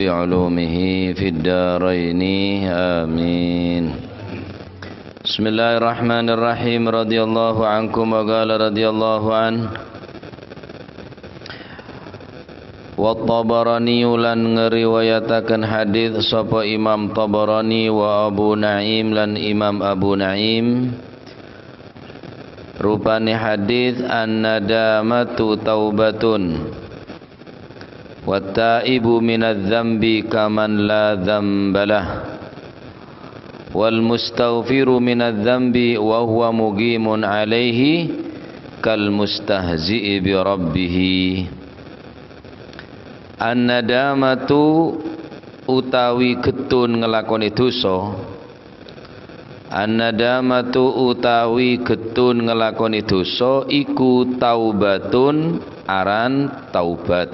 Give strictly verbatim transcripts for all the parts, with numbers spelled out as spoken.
بعلومه في الدارين. آمين. بسم الله الرحمن الرحيم. رضي الله عنكم وقال رضي الله عنه. Wa Tabarani lan ngriwayataken hadits sapa Imam Tabarani wa Abu Naim lan Imam Abu Naim. Rupane hadits, "An-nadamatu taubatun. Wat-taibu minadz-dzambi kaman la dzambalah. Wal mustaghfiru minadz-dzambi wa huwa muqimun alaihi kal mustahzi'i bi rabbih." An-nadamatu utawi geddhun nglakone dosa. An-nadamatu utawi geddhun nglakone dosa iku taubatun, aran taubat.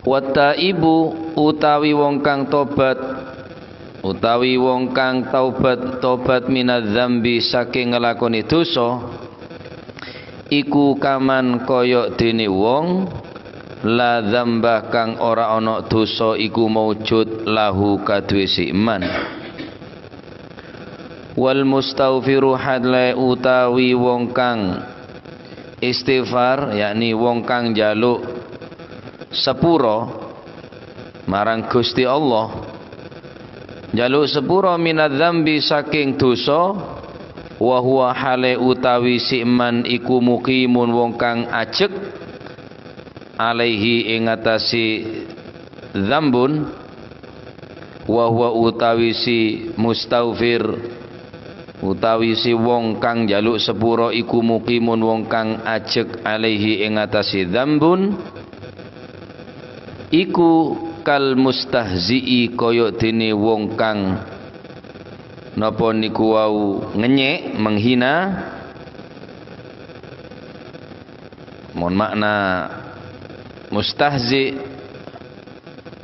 Wat-taibu utawi wong kang tobat, utawi wong kang taubat, tobat minadz-dzambi saking nglakone dosa, iku kaman koyo dene wong la dzamba kang ora ana dosa iku maujud lahu kaduwe si eman. Wal mustaghfiru hadle utawi wong kang istighfar, yakni wong kang njaluk sepuro marang Gusti Allah, njaluk sepuro minadz-dzambi saking dosa, wa huwa hale utawi si eman iku muqimun wong kang ajek, alaihi ing atase dzambun, wa huwa utawi si mustaghfir, utawi si wong kang njaluk sepuro iku muqimun wong kang ajek alaihi ing atase dzambun, iku kal mustahzi'i koyo dene wong kang napa niku wau ngenyek, menghina. Mon makna mustahzi,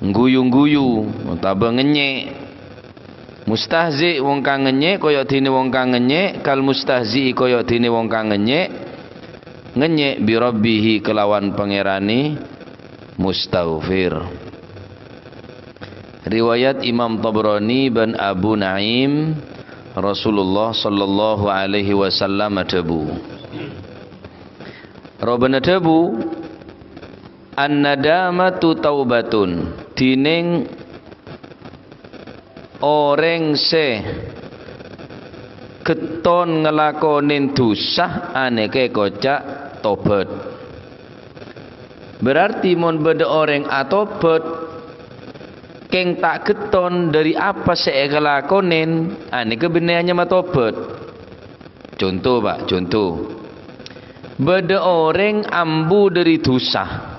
ngguyu-ngguyu, otaba ngenyek. Mustahzi wong kang ngenyek, koyo dene wong kang ngenyek, kal mustahzi koyo dene wong kang ngenyek, ngenyek bi rabbihi kelawan pangerane mustaghfir. Riwayat Imam Tabrani ban Abu Naim, Rasulullah sallallahu alaihi wasallam adhabu. Robana dhabu, "An-nadamatu taubatun." Dining oreng se getton ngelakonin dusa aneke koca' tobat. Berarti mon bada oreng atobat, keng ta' getton dari apa se ekelakonin, aneke benne anyama tobat. Conto, Pak, conto. Bada oreng ambu dari dusa.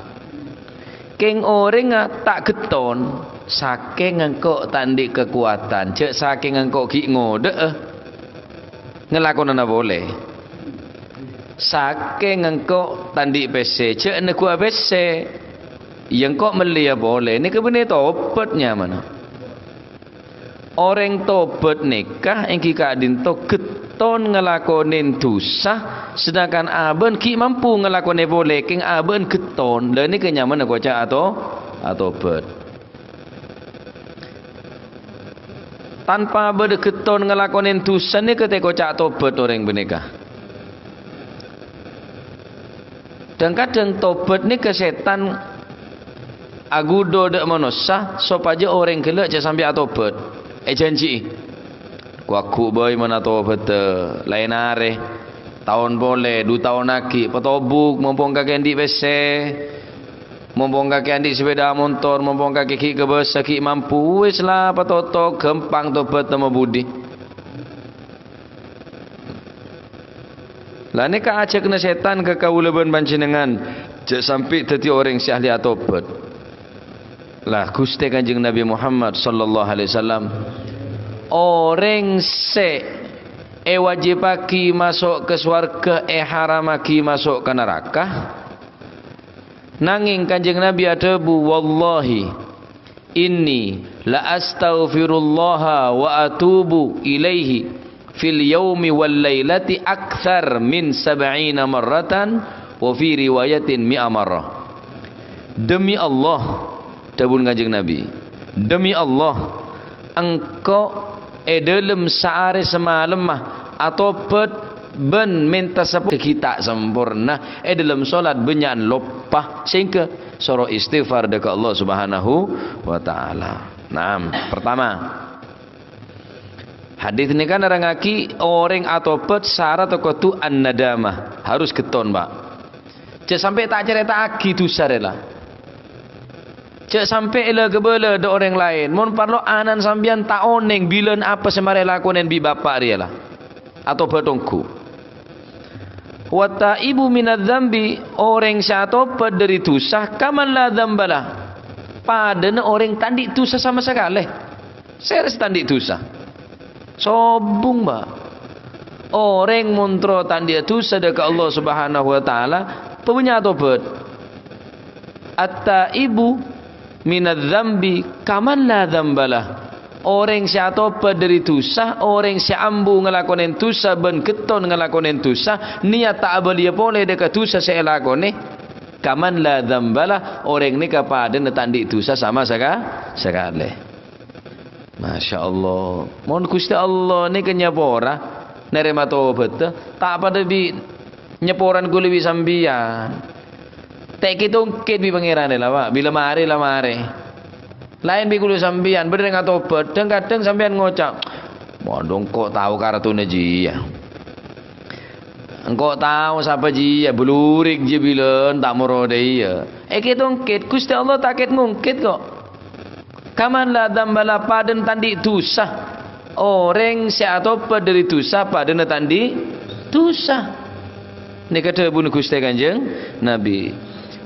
Keng orengnga ta' getton, sakeng engko' ta' andhi' kakowadhân, ja' sakeng engko' gi' ngodha'a ngelakonana pole. Sakeng engko' ta' andhi' pesse, ja' neggu'a pesse. Iya engko' melleya pole, neka benne tobat nyamana. Oreng tobat neka enggi ka'dhinto getton ngelakonin dusa, sedangkan aba'an gi' mampu ngelakone pole, keng aba'an getton. La neka nyamana koca' ato-, atobat. Tanpa bada getton ngelakonin dusa neka te koca' tobat oreng paneka. Dhang-kadhang tobat neka setan agudho dha' manossa sopaja oreng gella' ja' sampe' atobat. Ejanji'i, "Kowagu bae mon atobat, laen are, taon pole, du taon agi, patobuk, mompong kake andhi' pesse, mompong kake andhi' sepeda montor, mompong kake gi' kabasa, gi' mampu, wis la patoto, gampang tobat, tama budi." La neka ajhâkna setan ka kaula ban panjhennengngan, ja' sampe' daddi oreng se ahli atobat. La, Guste Kanjeng Nabi Muhammad sallallahu alaihi wasallam, oreng se ewajibagi maso' ka sowarga, eharamagi maso' ka naraka. Nangeng Kanjeng Nabi adhabu, "Wallahi, inni la astaghfirullah wa atubu ilaihi fil yaumi wal lailati aktsar min sab'ina marratan, wa fi riwayatin mi'a marrah." "Demi Allah," dhâbuna Kanjeng Nabi, "demi Allah, engko' è dhâlem saarè samalemma atobhât bân mènta sapo-, ghi' ta' samporna è dhâlem solat bânnya'an loppa, sehingga soro istighfar dâ' ka Allah Subhanahu wa Ta'ala." Naam, pertama, hadis nèka nerrangngaghi orèng atobhât sarat kodhu an-nadamah, harus ghetton, Pak. Jhâ' sampè' ta' carèta'aghi dhusa rè la. Jhâ' sampè' èla-kabâlâ dâ' orèng laèn. Mon parlo ana'na sampèyan ta' onèng bilân apa sè marè èlakonè bi' bapa' rèya la. Atobhât ongghu. "Wat-taibu minadz-dzambi," orèng sè atobhât dâri dhusa, "kaman la dzambalah." Padâna orèng ta' andi' dhusa sama sakalè. Sèrès ta' andi' dhusa. Sobung, Pak. Orèng mon terro ta' andi' dhusa dâ' ka Allah Subhanahu wa Ta'ala, pabânnya' atobhât. "At-taibu minadz-dzambi kaman la dzambalah." Orèng sè atobhât dâri dhusa, orèng sè ambu ngalakonè dhusa bân ghetton ngalakonè dhusa, niyat ta' abâliyâ polè dâ' ka dhusa sè èlakonè, kaman la dzambalah, orèng nèka padâna ta' andi' dhusa sama saka-, sakalè. Masya Allah. Mon Ghustè Allah nèka nyapora, narèma tobhâddhâ, ta' padâ bi' nyaporana kaulâ bi' sampèyan. Ta' èkèt-ongkèt bi' Pangèranna la, Pak. Bilâ marè, la marè. Laèn bi' kaulâ sampèyan, bâdâ orèng atobhât, dhâng-kadhâng sampèyan ngoca', "Mon engko' tao karatona jiyâ." Engko' tao sapa jiyâ, bâlurèk jiyâ bilân ta' moro dâ' iyâ. Èkèt-ongkèt, Ghustè Allah ta' kèt-ngongkèt kok. Kaman la dzambalah, padâna ta' andi' dhusa. Orèng sè atobhât dâri dhusa, padâna ta' andi' dhusa. Nèka dhâbuna Ghustè Kanjeng Nabi.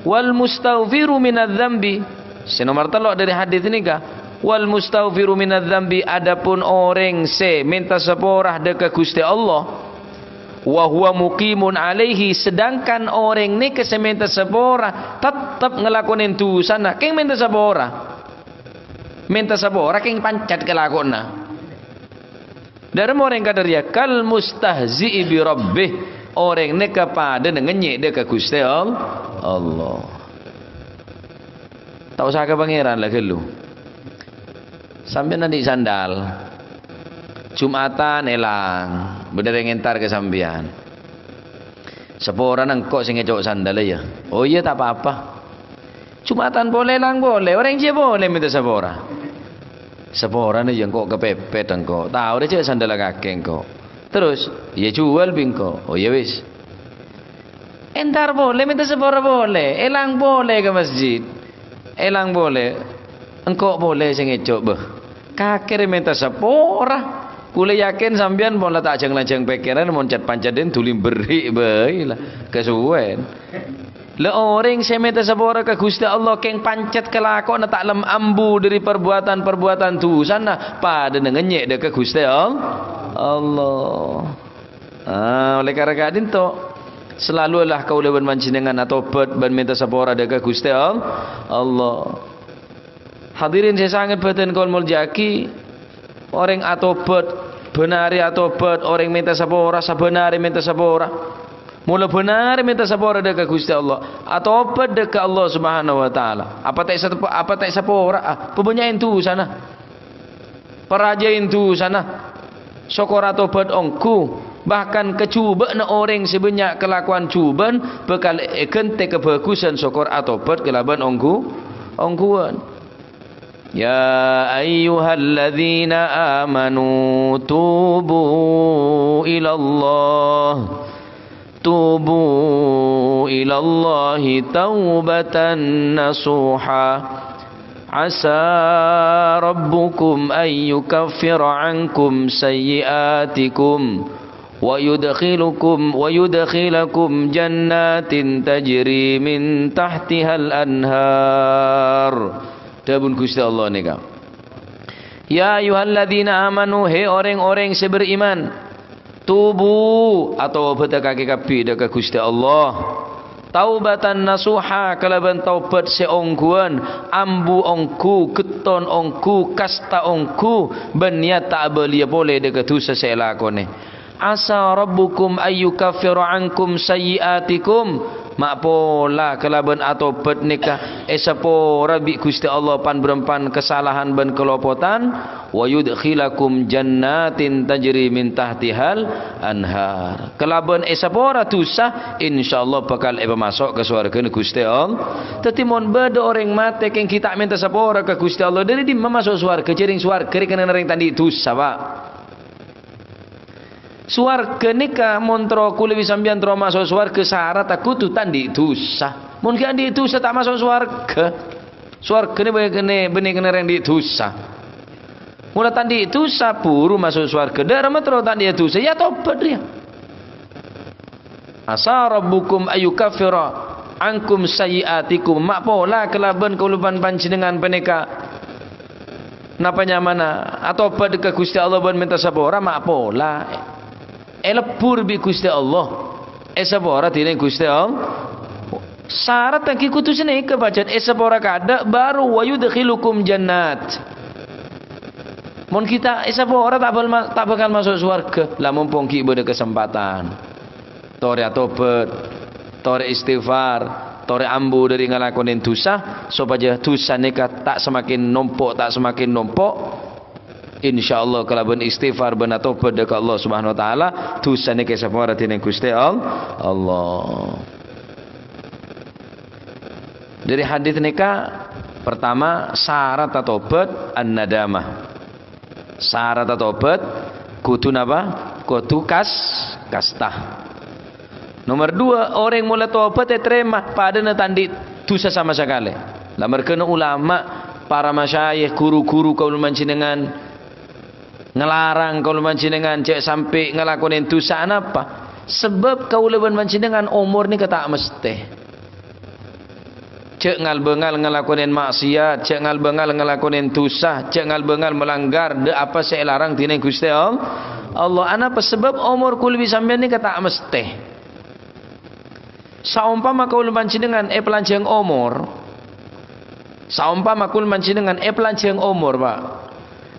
"Wal mustaghfiru minadz-dzambi." Sè nomer tello' dâri hadis nèka. "Wal mustaghfiru minadz-dzambi," adapun orèng sè mènta sapora dâ' ka Ghustè Allah, "wa huwa muqimun alaihi," sedangkan orèng nèka sè mènta sapora tettep ngalakonè dhusana, kèng mènta sapora. Mènta sapora kèng pancet kalakowanna. Dâremma orèng kadâ' rèya, "Kal mustahzi'i bi rabbih," orèng nèka padâna ngènyè' dâ' ka Ghustè All-, Allah. Ta' osa ka Pangèran la ghâllu. Sampèyan andi' sandal. Jum'atan èlang, bâdâ orèng èntar ka sampèyan. "Saporana engko' sè ngèco' sandalla, yâ." "Oh iyâ, ta' pa-apa." Jum'atan polè èlang polè, orèng jiyâ polè mènta sapora. "Saporana, yâ, engko' kapèpèt engko'. Tao rè jhâ' sandalla kakè engko'." Terros, "Iyâ, juwâl bi' engko'." "Oh iyâ wis." Èntar polè, mènta sapora polè, èlang polè ka masjid. Èlang polè, engko' polè sè ngèco', bâh. Kakè rè mènta sapora. Kaulâ yakin sampèyan mon la ta' jhâng-lanjhâng pèkkèran, mon cet-pancet dhuli berri' bhâi la, kasuwèn. La orèng sè mènta sapora ka Ghustè Allah kèng pancet kalakowanna ta' lem ambu dâri parbuatan-parbuatan dhusana, padâna ngènyè' dâ' ka Ghustè All-, Allah. Ah, oleh karena ka'dinto, selalulah kaulâ bân panjhennengngan atobhât bân mènta sapora dâ' ka Ghustè All-, Allah. Hadirin sè sanget bhâdhân kaulâ molja'aghi, orèng atobhât, bân arè atobhât, orèng mènta sapora, sabbhân arè mènta sapora. Mola bân arè mènta sapora dâ' ka Ghustè Allah. Atobhât dâ' ka Allah Subhanahu wa Ta'ala. Apa ta' sat-, apa ta' sapora? Ah, pabânnya'è dhusana. Parajâi dhusana. Sokor atobhât ongghu, bahkan kajhubâ'na orèng sè bânnya' kalakowan jhubâ'ân bhâkal èghântè kabhâghusân sokor atobhât kalabân ongghu-, ongghuwân. "Ya ayyuhalladzina amanu tubu ilallah." Tubu ilallahi taubatan nasuha. Asa rabbukum an yukaffira ankum sayyi'atikum wa yudkhilukum, wa yudkhilakum jannatin tajri min tahtihal anhar. Dhâbuna Ghustè Allah nèka, "Ya ayyuhalladzina amanu," he orèng-orèng sè beriman, Tubu, atobhâdhâ kakè kabbhi dâ' ka Ghustè Allah. Taubatan nasuha, kalabân taubat sè ongghuwân, ambu ongghu, ghetton ongghu, kasta ongghu, bân niyat ta' abâliyâ polè dâ' ka dhusa sè èlakonè. Asa rabbukum ayyukaffira ankum sayyi'atikum. Ma' pola kalabân atobhât nèka èsapora bi' Ghustè Allah pan-bârâmpan kasalahan bân kalopotan, "Wa yudkhilakum jannatin tajri min tahtihal anhar." Kalabân èsapora dhusa, insyaallah bhâkal èpamaso' ka sowarghâna Ghustè Allah. Dhâddhi, mon bâdâ orèng matè kèng ghi' ta' mènta sapora ka Ghustè Allah, dâri dimma maso' sowarghâ? Jhârèng sowarghâ rèya kennengnganna orèng ta' andi' dhusa, Pak. Sowarghâ nèka mon terro kaulâ bi' sampèyan terro maso' sowarghâ, saratta kodhu ta' andi' dhusa. Mon ghi' andi' dhusa ta' maso' sowarghâ. Sowarghâ nè bânnè, bânnè kennengnganna orèng andi' dhusa. Mon la ta' andi' dhusa, buru maso' sowarghâ. Dâ' remma terro ta' andi' dhusa, ya tobhât rèya. "Asa rabbukum ayyukaffira ankum sayyi'atikum." Ma' pola kalabân kaulâ bân panjhennengngan panèka. Napa nyamana atobhât ka Ghustè Allah bân mènta sapora, ma' pola èlebbhur bi' Ghustè Allah. Èsapora dhinèng Ghustè Allah. Sarat ènggi kodhu sanèka, pajhât èsapora kaadâ', baru "wa yudkhilukum jannat." Mon ghi' ta' èsapora, ta' bal-, ta' bhâkal maso' sowarghâ. La, mompong ghi' bâdâ kasempadhân. Torè atobhât, torè istighfar, torè ambu dâri ngalakonè dhusa, sopajâ dhusa nèka ta' samakin nompo', ta' samakin nompo'. Insyaallah, kalabân istighfar bân atobhât dâ' ka Allah Subhanahu wa Ta'ala, dhusa nèka èsapora dhinèng Ghustè All-, Allah. Dâri hadits nèka, pertama, saratta tobhât an-nadamah. Saratta tobhât kodhu napa? Kodhu kas-, kasta. Nomer dua, orèng mon la tobhât ètarèma, padâna ta' andi' dhusa sama sakalè. La marghâna ulama, para masyayikh, ghuru-ghuru kaulâ panjhennengngan, ngalarang kaulâ panjhennengngan jhâ' sampè' ngalakonè dhusa. Anapa? Sabâb kaulâ bân panjhennengngan omor nèka ta' mastè. Jhâ' ngal-bângal ngalakonè ma'siyat, jhâ' ngal-bângal ngalakonè dhusa, jhâ' ngal-bângal malanggar dâ' apa sè èlarang dhinèng Ghustè All-, Allah. Anapa? Sabâb omor kaulâ bi' sampèyan nèka ta' mastè. Saompama kaulâ panjhennengngan èpalanjhâng omor, saompama kaulâ panjhennengngan èpalanjhâng omor, Pak,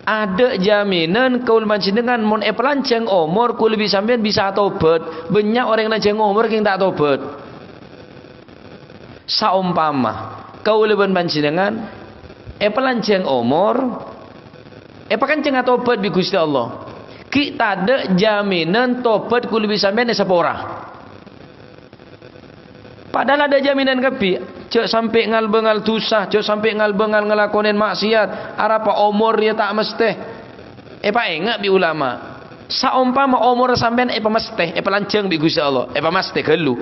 adâ' jaminan kaulâ panjhennengngan mon èpalanjhâng omor kaulâ bi' sampèyan bisa atobhât. Bânnya' orèng lanjhâng omor kèng ta' atobhât. Saompama kaulâ bân panjhennengngan èpalanjhâng omor, èpakencèng atobhât bi' Ghustè Allah, ghi' tadâ' jaminan tobhât kaulâ bi' sampèyan èsapora. Padahal adâ' jaminan kabbhi, jhâ' sampè' ngal-bângal dhusa, jhâ' sampè' ngal-bângal ngalakonè ma'siyat, arapa omor rèya ta' mastè. Èpaènga' bi' ulama, saompama omor sampèyan èpamastè, èpalanjhâng bi' Ghustè Allah, èpamastè ghâllu.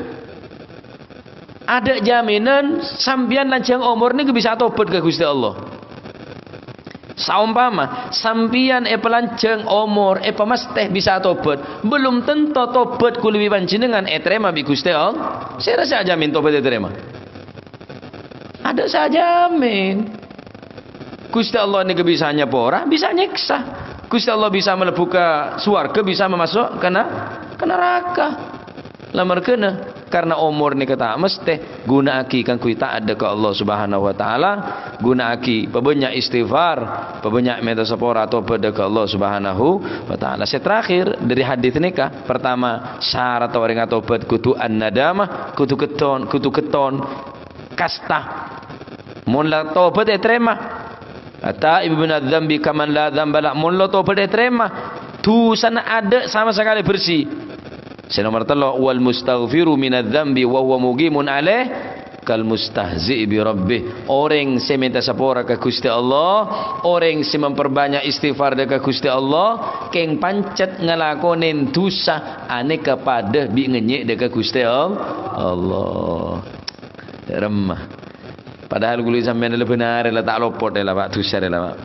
Adâ' jaminan sampèyan lanjhâng omor nèka bisa atobhât ka Ghustè Allah. Saompama sampèyan èpalanjhâng omor, èpamastè bisa atobhât, belum tanto tobhât kaulâ bi' panjhennengngan ètarèma bi' Ghustè Allah. Sèra sè ajamin tobhât ètarèma? Adâ' sè ajamin. Ghustè Allah nèka bisa nyapora, bisa nyèksa. Ghustè Allah bisa malebbhu ka sowarghâ, bisa mamaso' ka na-, ka naraka. La marghâna, karna omor nèka ta' mastè, ghuna'aghi kaangghuy ta'at dâ' ka Allah Subhanahu wa Ta'ala, ghuna'aghi pabânnya' istighfar, pabânnya' mènta sapora tobhât dâ' ka Allah Subhanahu wa Ta'ala. Sè terakhir dâri hadits nèka, pertama, syarat orèng atobhât kodhu an-nadamah, kodhu ketton, kodhu ketton. Kasta. Mon la tobhât ètarèma. At-taibu minadz-dzambi kaman la dzamba lah. Mon la tobhât ètarèma, dhusana adâ' sama sakalè bersè. Sè nomer tello', "Wal mustaghfiru minadz-dzambi wa huwa muqimun alaih kal mustahzi'i bi rabbih." Orèng sè mènta sapora ka Ghustè Allah, orèng sè memperbânnya' istighfar dâ' ka Ghustè Allah, kèng pancèt ngalakonè dhusa, anèka padâ bi' ngènyè' dâ' ka Ghustè All-, Allah. Remma. Padahal kaulâ sampèyan la bhender, la ta' lopot, la, Pak, dhusa, la, Pak.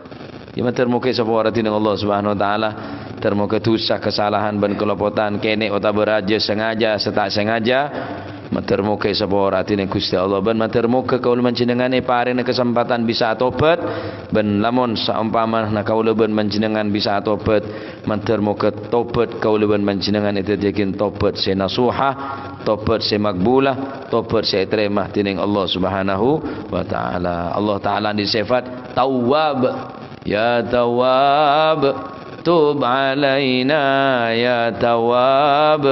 Ya, mandhâr mogâ èsapora dhinèng Allah Subhanahu wa Ta'ala. Mandhâr mogâ dhusa, kasalahan, bân kalopotan, kènè' otabâ rajâ, sengaja, sè ta' sengaja. Mandhâr mogâ èsapora dhinèng Ghustè Allah. Bân mandhâr mogâ kaulâ panjhennengngan èparèngana kasempadhân bisa atobhât. Bân lamon saompamana kaulâ bân panjhennengngan bisa atobhât, mandhâr mogâ tobhât kaulâ bân panjhennengngan èdhâddhiyâghin tobhât sè nasuha, tobhât sè makbulah, tobhât sè ètarèma dhinèng Allah Subhanahu wa Ta'ala. Allah Ta'ala andi' sèfat Tawwab. "Ya Tawwab, tub alaina, ya Tawwab,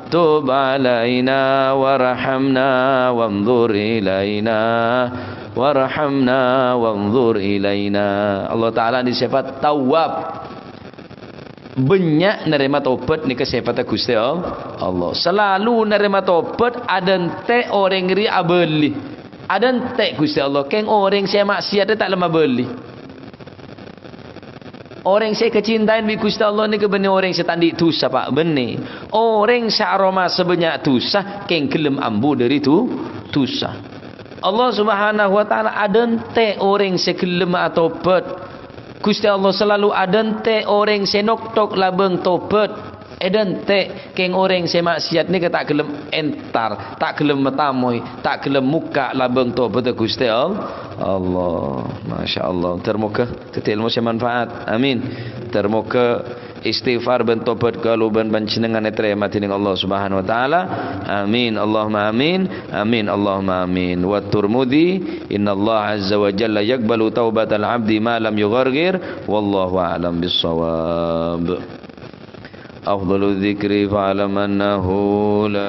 Tub alaina warhamna wanzur ilaina, warhamna wanzur ilaina. Allah Ta'ala nèka sèfat Tawwab. Bânnya' narèma tobat nèka sèfatta Ghustè All-, Allah. Salalu narèma tobat, adântè' orèng rèya abâli. Adântè' Ghustè Allah, kèng orèng sè maksiat ta' lem abâli. Orèng sè èkacintaè bi' Ghustè Allah nèka bânnè orèng sè ta' andi' dhusa, Pa', bânnè. Orèng sè aromasa bânnya' dhusa, kèng ghellem ambu dâri dhu-, dhusa. Allah Subhanahu wa Ta'ala adântè' orèng sè ghellem atobat. Ghustè Allah salalu adântè' orèng sè noktok labâng tobat. Èdântè' kèng orèng sè maksiat nèka ta' ghellem entar, ta' ghellem matamoy, ta' ghellem mokka' labâng tobatta Ghustè All-, Allah. Masya Allah. Ter-moga dhâddhi èlmo sè manfaat. Amin. Ter-moga istighfar bân tobat kaulâ bân panjhennengngan ètarèma dèning Allah Subhanahu wa Ta'ala. Amin. Allahumma amin. Amin. Allahumma amin. Wa Turmudi, innallaha azza wa jalla yaqbalu taubatal abdi ma lam yugharghir. Wallahu a'lam bissawab. Afdalu dzikri fa'lam annahu la